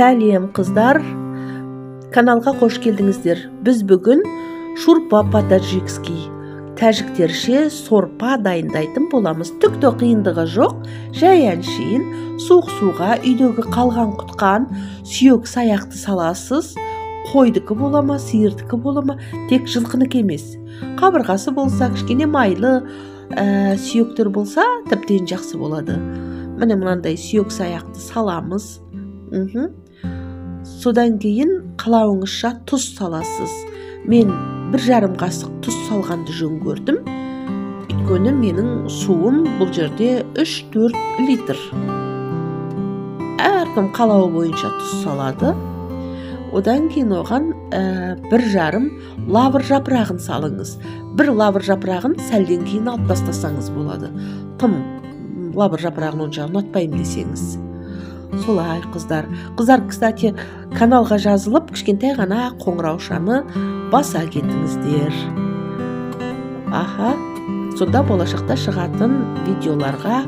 Сәлем, қыздар! Каналға қош келдіңіздер. Біз бүгін шурпа по-таджикски, тәжіктерше сорпа дайындайтын боламыз. Түк те қиындығы жоқ, жай әншейін суық суға үйдегі қалған құтқан сүйек саяқты саласыз. Қойдікі бола ма, сиырдікі бола ма, тек жылқыныкі емес. Қабырғасы болса, кішкене майлы сүйектер болса, тіптен жақсы болады. Міне, мынандай сүйек саяқты саламыз. Содан кейін қалауыңызша тұз саласыз. Мен 1,5 қасық тұз салғанды жөн көрдім. Өйткені менің суым бұл жерде 3-4 литр. Әркім қалауы бойынша тұз салады. Одан кейін оған 1,5 лавр жапырағын салыңыз. Бір лавр жапырағын сәлден кейін алып тастасаңыз болады. Тым лавр жапырағын онша ұнатпаймын десеңіз. Солай, қыздар. Қыздар, кстати, каналға жазылып, кішкентай ғана қоңыраушаны баса кетіңіздер. Аха, сонда болашақта шығатын видеоларға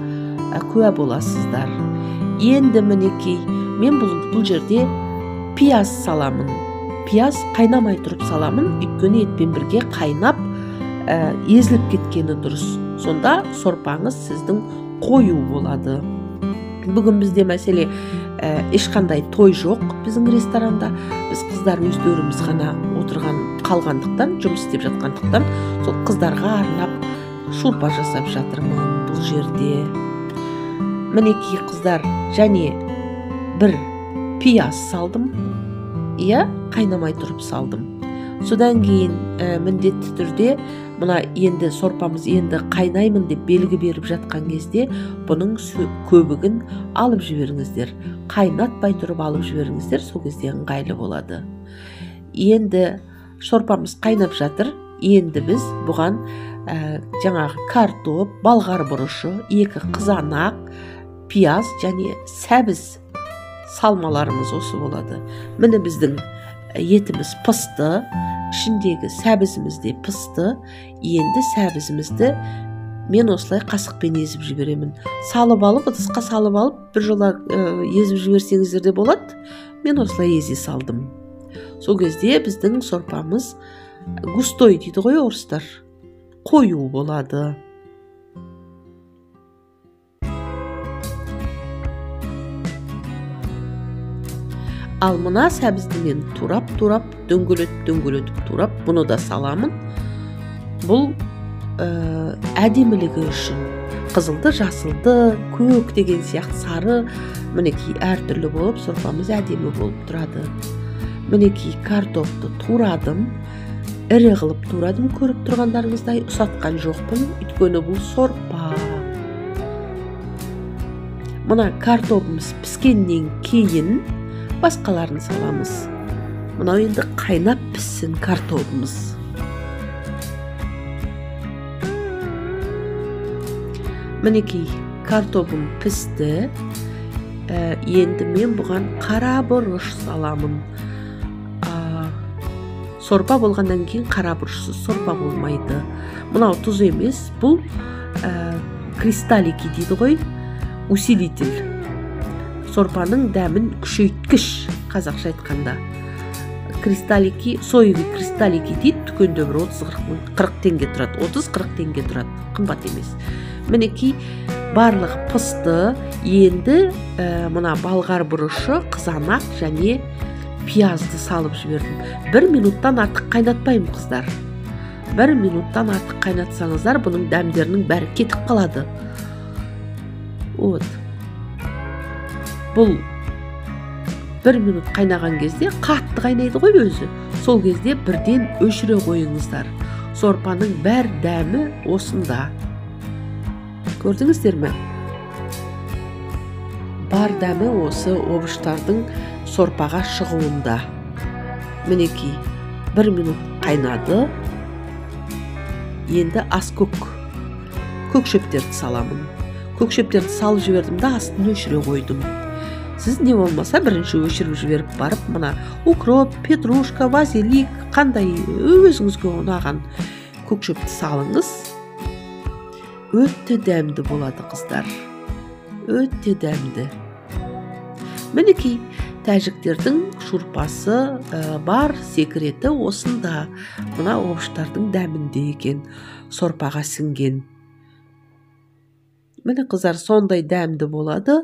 куә боласыздар. Енді мінекей, мен бұл жерде пияз саламын. Пияз қайнамай тұрып саламын, өйткені етпен бірге қайнап, езіліп кеткені дұрыс. Сонда сорпаңыз сіздің қою болады. Бүгін бізде мәселе ешқандай той жоқ біздің ресторанда. Біз қыздар өздеріміз ғана отырған қалғандықтан, жұмыс істеп жатқандықтан, сол қыздарға арнап шурпа жасап жатырмын бұл жерде. Мінекей, қыздар, және бір пияз салдым. Иә, қайнамай тұрып салдым. Содан кейін міндетті түрде мына енді сорпамыз енді қайнаймын деп белгі беріп жатқан кезде бұның көбігін алып жіберіңіздер. Қайнатпай тұрып алып жіберіңіздер, сол кезде ыңғайлы болады. Енді сорпамыз қайнап жатыр. Енді біз бұған жаңағы картоп, балғар бұрышы, 2 қызанақ, пияз және сәбіз салмаларымыз осы болады. Міне, біздің етіміз пысты, ішіндегі сәбізіміз де пысты. Енді сәбізімізді мен осылай қасықпен езіп жіберемін. Салып алып, ыдысқа салып алып, бір жола езіп жіберсеңіздер де болады. Мен осылай езе салдым. Сол кезде біздің сорпамыз густой дейді ғой орыстар, қою болады. Ал мына сәбізді мен турап-турап, дөңгелетіп-дөңгелетіп турап, бұны да саламын. Бұл әдемілігі үшін. Қызылды, жасылды, көк деген сияқты сары, мінекей әртүрлі болып сорпамыз әдемі болып тұрады. Мінекей, картопты турадым, ірі қылып турадым, көріп тұрғандарыңыздай ұсатқан жоқпын, өйткені бұл сорпа. Мына картопымыз піскеннен кейін басқаларын саламыз. Мынау енді қайнап піссін картопымыз. Мінекей, картопым пісті. Енді мен бұған қара бұрыш саламын. Сорпа болғаннан кейін қара бұрышсыз сорпа болмайды. Мынау тұз емес, бұл кристаллики дейді ғой, усилитель. Сорпаның дәмін күшейткіш, қазақша айтқанда. Кристаллики, соевый кристаллики дейді, дүкенде бір 30-40 теңге тұрады. 30-40 теңге тұрады, қымбат емес. Мінекей, барлығы пысты. Енді мына балғар бұрышы, қызанақ және пиязды салып жібердім. 1 минуттан артық қайнатпаймын, қыздар. 1 минуттан артық қайнатсаңыздар, бұның дәмдерінің бәрі кетіп қалады. Вот. Бұл 1 минут қайнаған кезде қатты қайнайды ғой өзі. Сол кезде бірден өшіре қойыңыздар. Сорпаның бәр дәмі осында. Көрдіңіздер ме? Бар дәмі осы овощтардың сорпаға шығуында. Мінекей, 1 минут қайнады. Енді аскөк, көк шөптерді саламын. Көк шөптерді салып жібердім де астын өшіре қойдым. Сіз не болмаса бірінші өшіріп жіберіп барып, мына укроп, петрушка, базилик, қандай өзіңізге ұнаған көк шөпті салыңыз. Өте дәмді болады, қыздар. Өте дәмді. Мінекей, Тәжіктердің шурпасы бар секреті осында. Мына овощтардың дәмінде екен, сорпаға сіңген. Міне қыздар, сондай дәмді болады.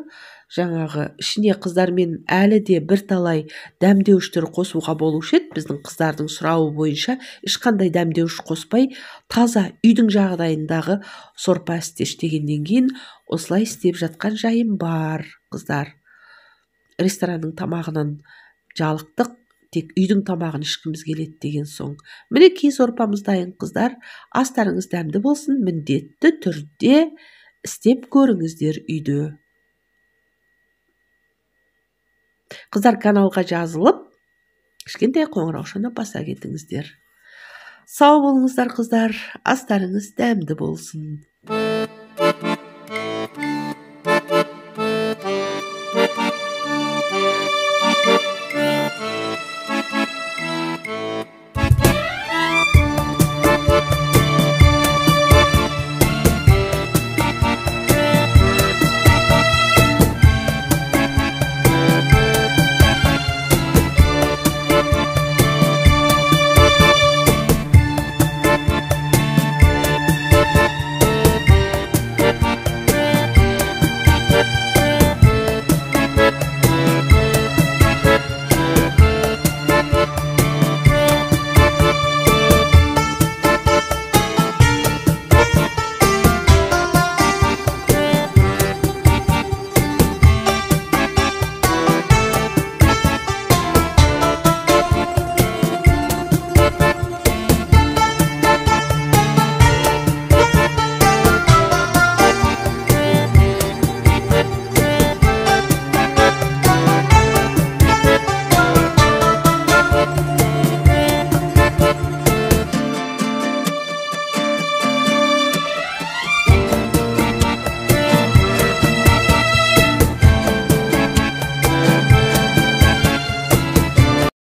Жаңағы ішіне қыздармен әлі де бірталай дәмдеуіштер қосуға болушы еді. Біздің қыздардың сұрауы бойынша ешқандай дәмдеуіш қоспай, таза үйдің жағдайындағы сорпа істегеннен кейін осылай істеп жатқан жайым бар, қыздар. Ресторанның тамағынан жалықтық, тек үйдің тамағын ішкіміз келеді деген соң. Мінекей сорпамыз дайын, қыздар. Астарыңыз дәмді болсын, міндетті түрде істеп көріңіздер үйде. Қыздар, каналға жазылып, кішкентай қоңыраушаны баса кетіңіздер. Сау болыңыздар, қыздар, астарыңыз дәмді болсын.